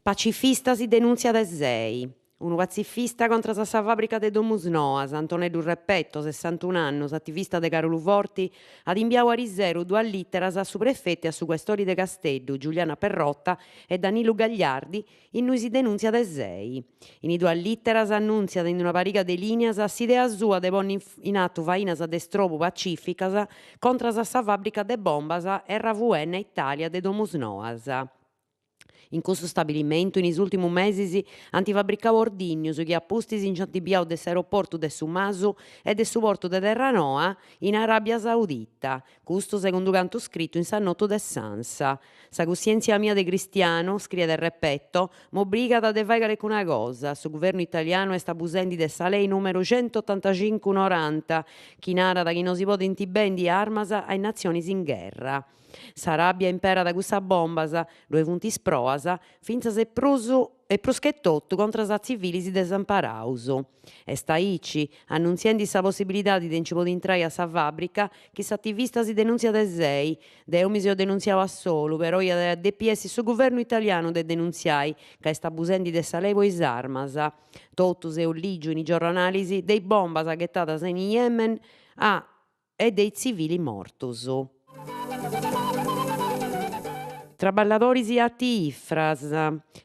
Pacifista si denùntziat de sei. Unu patzifista contras a sa fàbrica de Domusnoas, Antoneddu Repetto, sessantun'annus, ativista de Caruluforti, at imbiau ariseru duas lìteras a su prefetu e a su questori de Casteddu, Giuliana Perrotta e Danilu Gagliardi, innui si denùntziat de sei. In is duas lìteras annùntziat in una pariga de lìnias s'idea sua de ponni in atu fainas de strobu pacìficas contras a sa fàbrica de bombas RVN Italia de Domusnoas. In custu stabilimentu in is ùltimus mesis ant fabricau ordìnnius chi a pustis nci ant imbiau de s'aeroportu de Su Masu e de su portu de Terranoa in Aràbia Saudita, custu segundu cantu scritu in s'annotu de s'Ansa. Sa cussièntzia mia de cristianu, scriet Repetto, m'obrigat de fai calecuna cosa, su guvernu italianu est abusendi de sa lei nùmeru centotantacincu noranta chi narat chi no si podint bendi armas a is natzionis in gherra. S'Arabia imperat cussas bombas, ddoe funt is proas, fintzas e prus e prus che totu contras a tzivilis desamparaus. Est aici, annuntiendi sa possibilidadi de nci podi intrai a sa fàbrica, chi s'ativista si denuntziat de sei, Deu mi seu denuntziau a solu, però iat a depi essi su guvernu italianu de denuntziai ca est abusendi de sa lei po is armas. Totus eus lìgiu in is giorronalis de is bombas ghetadas in Yemen a e de is tzivilis mortus. Traballadoris ATI Ifras.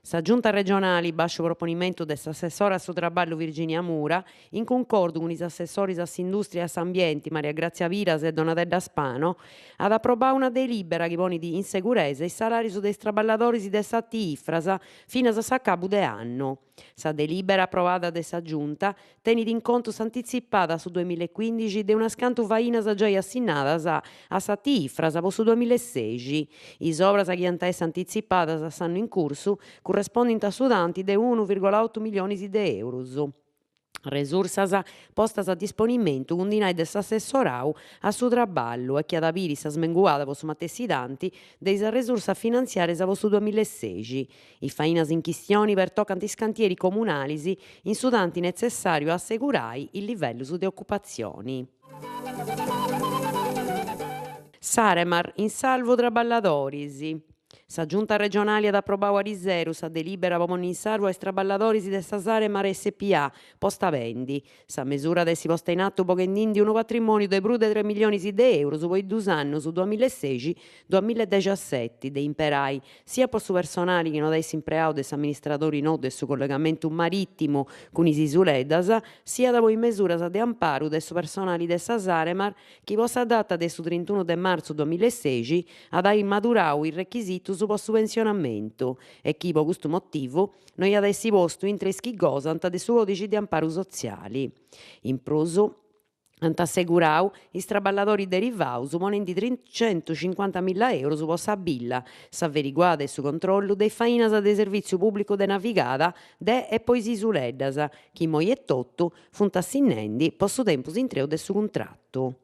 Sa Giunta regionali, bàsciu proponimentu de s'assessora a su traballu Virginia Mura, in cuncordu cun is assessoris a s'indùstria e a s'ambienti Maria Grazia Piras e Donatella Spano, at aprobau una delìbera chi ponit in seguresa is salàrius de is traballadoris de s'ATI Ifras finas a s'acabu de annu. Sa delìbera aprovada de sa Giunta tenit in contu s'antitzipada a su duemillaecuindixi de unas cantu fainas giai assinnadas a s'ATI Ifras po su duemillaesexi. Is obras chi ant a essi antitzipadas a s'annu in cursu currespondint a su tanti de unu virgola otu milionis de eurus. Resursas postas a disponimentu cun dinai de s'assessorau a su traballu e chi at a biri sa smenguada po su matessi tanti de is arresursas finantziàrias po su duemillaesexi. Is fainas in chistioni pertocant is cantieris comunalis in su tanti netzessàriu a assegurai is livellus de ocupatzioni. Saremar, in salvu traballadoris. Sa Giunta regionali at aprobau ariseru sa delìbera po ponni in sarvu a is traballadoris de sa Saremar SPA, posta a bendi. Sa mesura at essi posta in atu boghendindi unu patrimòniu de prus de tres millionis de eurus po is dus annus duamillaesexi duamillaedexiaseti de imperai siat po su personali chi no at essi impreau de s'amministradori nou de su collegamentu marìtimu cun is isuleddas, siat po is mesuras de amparu de su personali de sa Saremar chi po sa data de su trintunu de martzu duamillaesexi at ai madurau is rechisitus po su pensionamentu e chi, po custu motivu, no iat a essi postu intre is chi gosant de su còdixi de amparu sotziali. In prus, ant assegurau is traballadoris derivaus ponendi tricentucincuantamilla eurus po sa billa, s'averiguada e su controllu de is fainas de servìtziu pùblicu de navigada de e po is isuleddas, chi immoi etotu funt assinnendi po su tempus intreu de su cuntratu.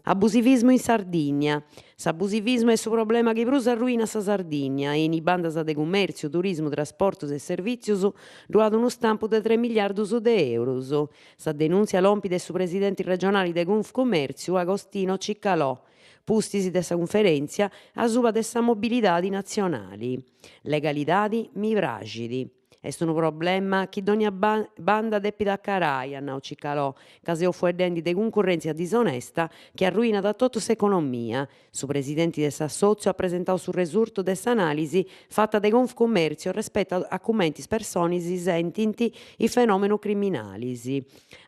Abusivismu in Sardigna. S'abusivismu est su problema chi prus arruinat sa Sardigna e in is bandas de cummèrtziu, turismu, trasportus e servìtzius ddu at unu stampu de tres miliardus de eurus. Sa denùntzia lompit de su presidenti regionali de Confcomèrtziu Agostino Cicalò, pustis de sa cunferèntzia asuba de sa mobilidadi natzionali. Legalidadi mi praxit. Est unu problema chi dònnia banda depit acarai, at nau Cicalò, ca seus fueddendi de cuncurrèntzia disonesta chi arruinat totu s'economia. Su presidenti de s'assòtziu at presentau su resurtu de s'anàlisi fata de Confcomèrtzio respetu a cumenti is personis sentint is fenòmenus criminalis.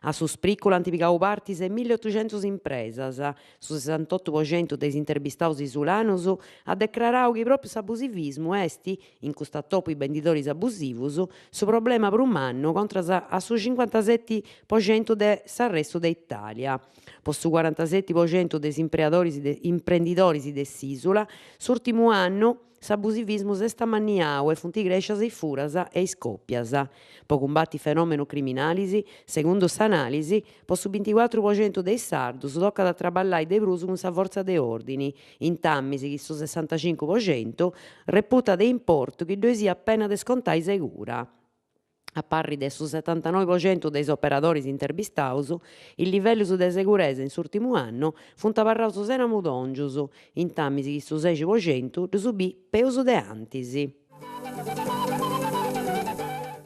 A su sprìculu ant pigau parti semilleotuxentus impresas. Su sessantotu po centu de is interbistaus isulanus at decrarau chi pròpiu s'abusivismu est, In custu atopu is bendidoris abusivus, su problema prus mannu contras a su cincuantaseti po centu de s'arrestu de Itàlia. Po su cuarantaseti po centu de is imprendidoris de s'ìsula, s'ùrtimu annu s'abusivismu s'est amanniau e funt crèscias is furas e is còpias. Po cumbati fenòmenus criminalis, segundu s'anàlisi, po su binticuatru po centu de is sardus tocat a traballai de prus cun sa fortza de òrdini, Intamis chi su sessantacincu po centu reputat de importu chi ddoi siat pena de scontai segura. A parri de su setantanoi po centu de is operadoris interbistaus, is livellus de seguresa in s'ùrtimu annu funt abarraus sena mudòngius, intamis chi su sexi po centu ddus bit peus de antis.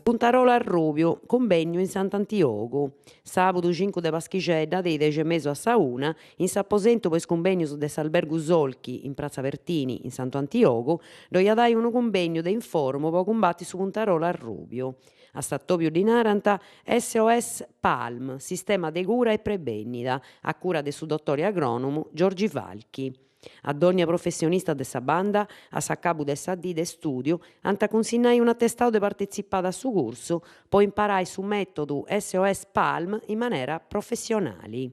Puntarolu arrùbiu, cumbènniu in Sant'Antiogu. Sàbudu cincu de Paschixedda de is dexi e mesu a sa una, in s'aposentu po is cumbènnius de s'albergu Solchi, in pratza Pertini, in Santu Antiogu, ddoi at ai unu cumbènniu de informu po cumbati su puntarolu arrùbiu. A s'atòbiu ddi narant SOS Palm, sistema de cura e prebènnida, a cura de su dotori agrònomu Giorgi Falchi. A dònnia professionista de sa banda, a s'acabu de sa dì de stùdiu, ant a cunsinnai un'atestau de partetzipada a su cursu po imparai su mètodu SOS Palm in manera professionali.